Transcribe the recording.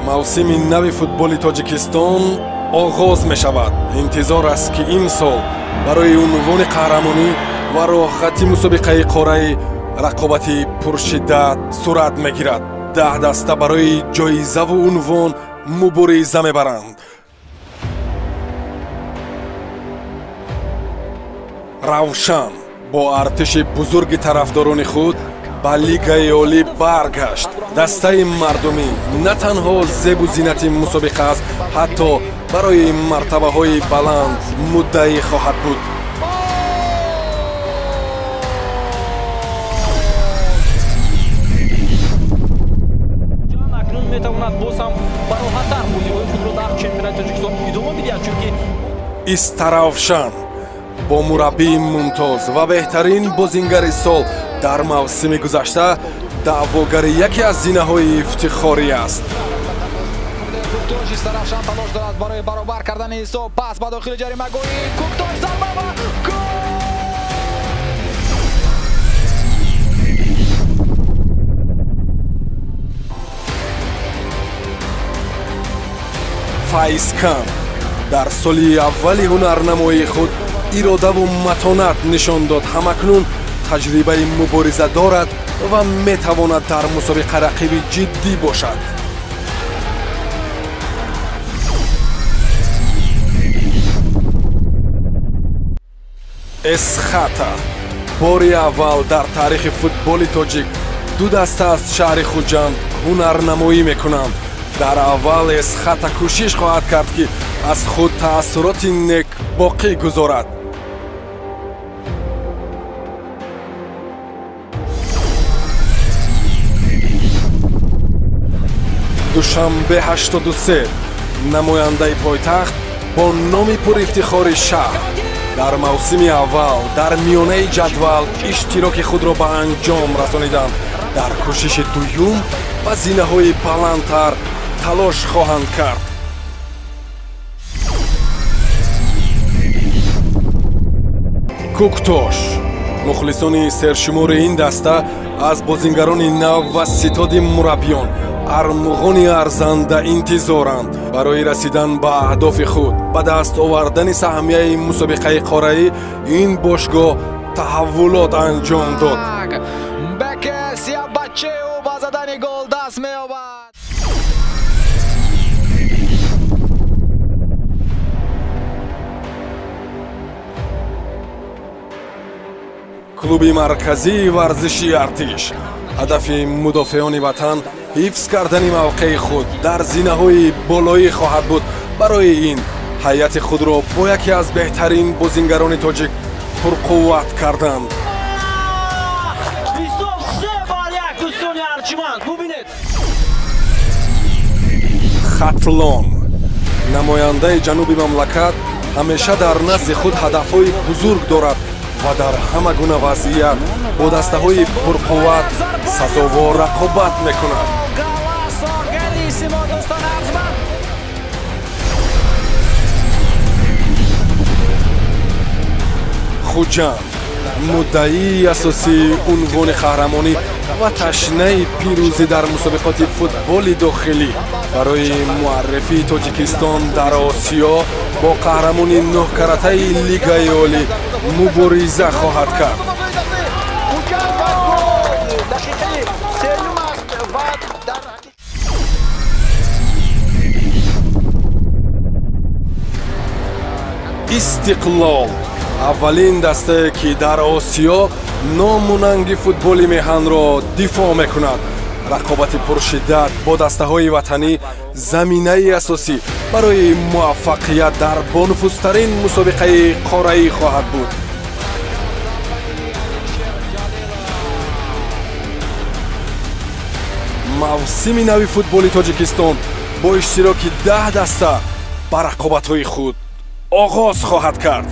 Мавсими нави футболи Тоҷикистон оғоз мешавад. Интизор аст, ки имсол барои унвони қаҳрамонӣ ва роҳхати мусобиқаи қораӣ рақобати пуршиддат сурат мегирад. 10 даста барои ҷоизаву унвон мубориза мебаранд. Равшан бо артиши бузурги тарафдорони худ ба Лигаи Олӣ баргашт. Дастаи мардумӣ на танҳо зебу зинати мусобиқа аст, ҳатто барои мартабаҳои баланд муддаӣ хоҳад буд. Акнун метавонад боз ҳам бароҳаттар бозиҳои худро дар чемпионати Тоҷикистон идома бидиҳад, чунки Истаравшан бо мураббии мумтоз ва беҳтарин бозингари сол дар мавсими гузашта даъвогари яке аз зинаҳои ифтихорӣ аст. Куктош Истаравшан талош дорад барои баробар кардани ҳисоб. Пас ба дохили ҷаримагоҳи Куктош, зарба ва гол! Файзкан дар соли аввали ҳунарнамоии худ иродаву матонат нишон дод. Ҳамакнун таҷрибаи мубориза дорад ва метавонад дар мусобиқа рақиби ҷиддӣ бошад. Эсхата бори аввал дар таърихи футболи тоҷик ду даста аз шаҳри Хуҷанд ҳунарнамоӣ мекунанд. Дар аввал Эсхата кӯшиш хоҳад кард, ки аз худ таассуроти нек боқӣ гузорад. Душанбе 83 намояндаи пойтахт бо номи пурифтихори шаҳр дар мавсими аввал дар миёнаи ҷадвал иштироки худро ба анҷом расониданд. Дар кӯшиши дуюм ба зинаҳои баландтар талош хоҳанд кард. Куктош мухлисони сершумори ин даста аз бозингарони нав ва ситоди мураббиён армуғони арзанда интизоранд. Барои расидан ба аҳдофи худ, ба даст овардани саҳмияи мусобиқаи қораӣ ин бошгоҳ таҳаввулот анҷом дод. Ба задани гол даст меёбад. Клуби марказии варзиши Артиш ҳадафи мудофеони ватан ҳифз кардани мавқеи худ дар зинаҳои болоӣ хоҳад буд. Барои ин ҳайати худро бо яке аз беҳтарин бозингарони тоҷик пурқувват карданд. Хатлон намояндаи ҷануби мамлакат ҳамеша дар назди худ ҳадафҳои бузург дорад ва дар ҳама гуна вазъият бо дастаҳои пурқувват сазовор рақобат мекунад. Хуҷанд муддаии асосии унвони қаҳрамонӣ ва ташнаи пирӯзӣ дар мусобиқоти футболи дохилӣ барои муаррифии Тоҷикистон дар Осиё бо қаҳрамони нӯҳкаратаи Лигаи Олӣ мубориза хоҳад кард. Истиқлол аввалин дастае, ки дар Осиё ному нанги футболи меҳанро дифоъ мекунад. Рақобати пуршиддат бо дастаҳои ватанӣ заминаи асосӣ барои муваффақият дар бонуфузтарин мусобиқаи қораӣ хоҳад буд. Мавсими нави футболи Тоҷикистон бо иштироки 10 даста ба рақобатҳои худ оғоз хоҳад кард.